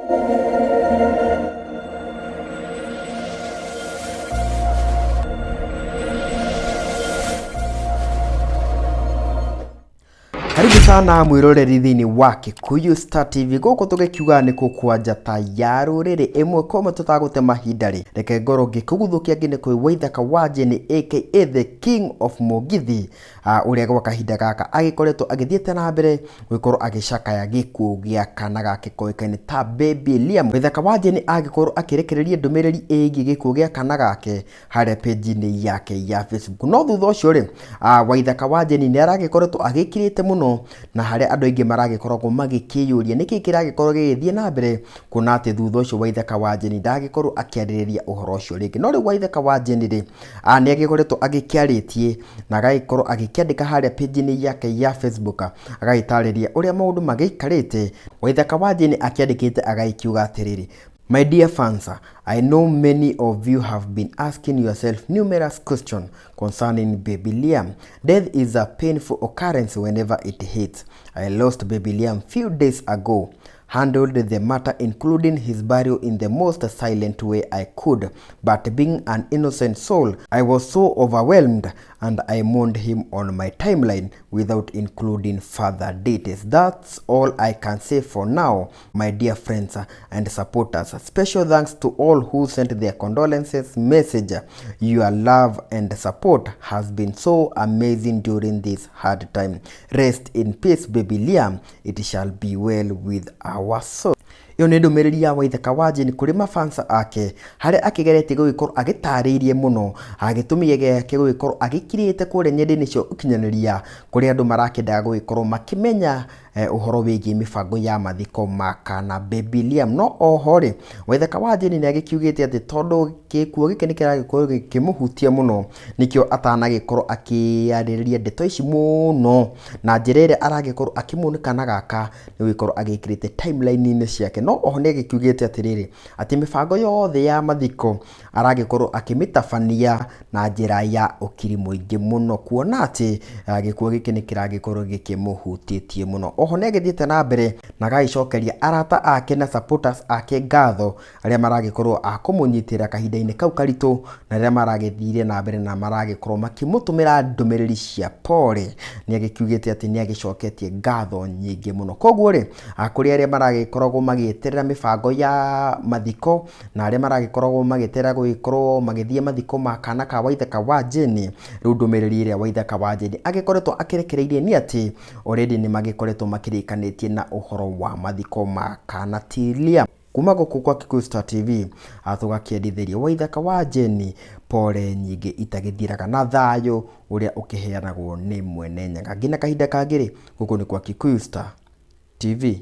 Karibu sana mwiroreri thiini wa Kikuyu Star TV guku tugikiuga ni kwa njata ya ruriri imwe kwa imwe tutagute mahinda ri reke ngorwo ngikuguthukia ngi ni kwi Waithaka wa Jane aka the King of Mugithi, uria gwa kahinda gaka agikoretwo agithiete na mbere gwikorwo agicakaya gikuo gia kana gake koikaine ta Baby Liam. Waithaka wa Jane agikorwo akirekereria ndumiriri ĩgiĩ gĩkuũ gĩa kana gake harĩa page-inĩ yake ya Facebook. No thutha ũcio rĩ, Waithaka wa Jane nĩ aragĩkoretwo agĩkirĩte mũno na harĩa andũ aingĩ maragĩkoragwo magĩkĩyũria nĩkĩ kĩragĩkorwo gĩgĩthiĩ na mbere, kuona atĩ thutha ũcio Waithaka wa Jane ndagĩkorwo akĩarĩrĩria ũhoro ũcio rĩngĩ. No rĩu Waithaka wa Jane rĩ, nĩ agĩkoretwo agĩkĩarĩtie na agagĩkorwo agĩkĩandĩka harĩa page-inĩ yake ya Facebook, agagĩtarĩria ũrĩa maũndũ magĩikarĩte. Waithaka wa Jane akĩandĩkĩte agagĩkiuga atĩrĩrĩ: "My dear fans, I know many of you have been asking yourself numerous questions concerning Baby Liam. Death is a painful occurrence whenever it hits. I lost Baby Liam few days ago. Handled the matter, including his burial, in the most silent way I could. But being an innocent soul, I was so overwhelmed and I mourned him on my timeline without including further details. That's all I can say for now, my dear friends and supporters. Special thanks to all who sent their condolences message. Your love and support has been so amazing during this hard time. Rest in peace, Baby Liam. It shall be well with our soul." Ĩyo nĩ ndũmĩrĩri ya Waithaka wa Jane kũrĩ mafansa ake, harĩa akĩgeretie gũgĩkorwo agĩtarĩirie mũno gĩtũmi gĩake gũgĩkorwo agĩkirĩte kũrĩa nyenda-inĩ cia ũkinyanĩria, kũrĩa andũ marakĩendaga gũgĩkorwo makĩmenya ũhoro wĩgiĩ mĩbango ya mathiko ma kana Baby Liam. No oho rĩ, Waithaka wa Jane nĩ agĩkiugĩte atĩ tondũ gĩkuũ gĩkĩ nĩ kĩragĩkorwo gĩkĩmũhutia mũno, nĩkĩo atanagĩkorwo akĩarĩrĩria ndeto ici mũno, na njĩra ĩrĩa aragĩkorwo akĩmũnĩka kana gaka nĩ gũgĩkorwo agĩkĩrĩte timeline-inĩ ciake. No oho nĩ agĩkiugĩte atĩrĩrĩ, atĩ mĩbango yothe ya mathiko aragĩkorwo akĩmĩtabania na njĩra ya ũkiri mũingĩ mũno, kuona atĩ gĩkuũ gĩkĩ nĩ kĩragĩkorwo gĩkĩmũhutĩtie mũno. Oho nĩ agĩthiĩte na mbere na agagĩcokeria arata ake na supporters ake ngatho, arĩa maragĩkorwo a kũmũnyitĩrĩra kahinda-inĩ kau karitũ, na rĩrĩa maragĩthire na mbere na maragĩkorwo makĩmũtũmĩra ndũmĩrĩri cia pole. Nĩ agĩkiugĩte atĩ nĩ agĩcoketie ngatho nyingĩ mũno. Koguo rĩ, kũrĩ arĩa maragĩkoragwo magĩeterera mĩbango ya mathiko na arĩa maragĩkoragwo magĩeterera gũgĩkorwo magĩthiĩ mathiko ma kana ka Waithaka wa Jane, rĩu ndũmĩrĩri ĩrĩa Waithaka wa Jane agĩkoretwo akĩrekereirie nĩ atĩ already nĩ magĩkoretwo makĩrĩkanĩtie na ũhoro wa mathiko ma kana ti Liam. Kuma gũkũ kwa Kikuyu Star TV, tũgakĩendithĩria Waithaka wa Jane pole nyingĩ itagĩthiraga na thayũ ũrĩa ũkĩheanagwo nĩ Mwene Nyaga. Nginya kahinda kangĩ rĩ, gũkũ nĩ kwa Kikuyu Star TV.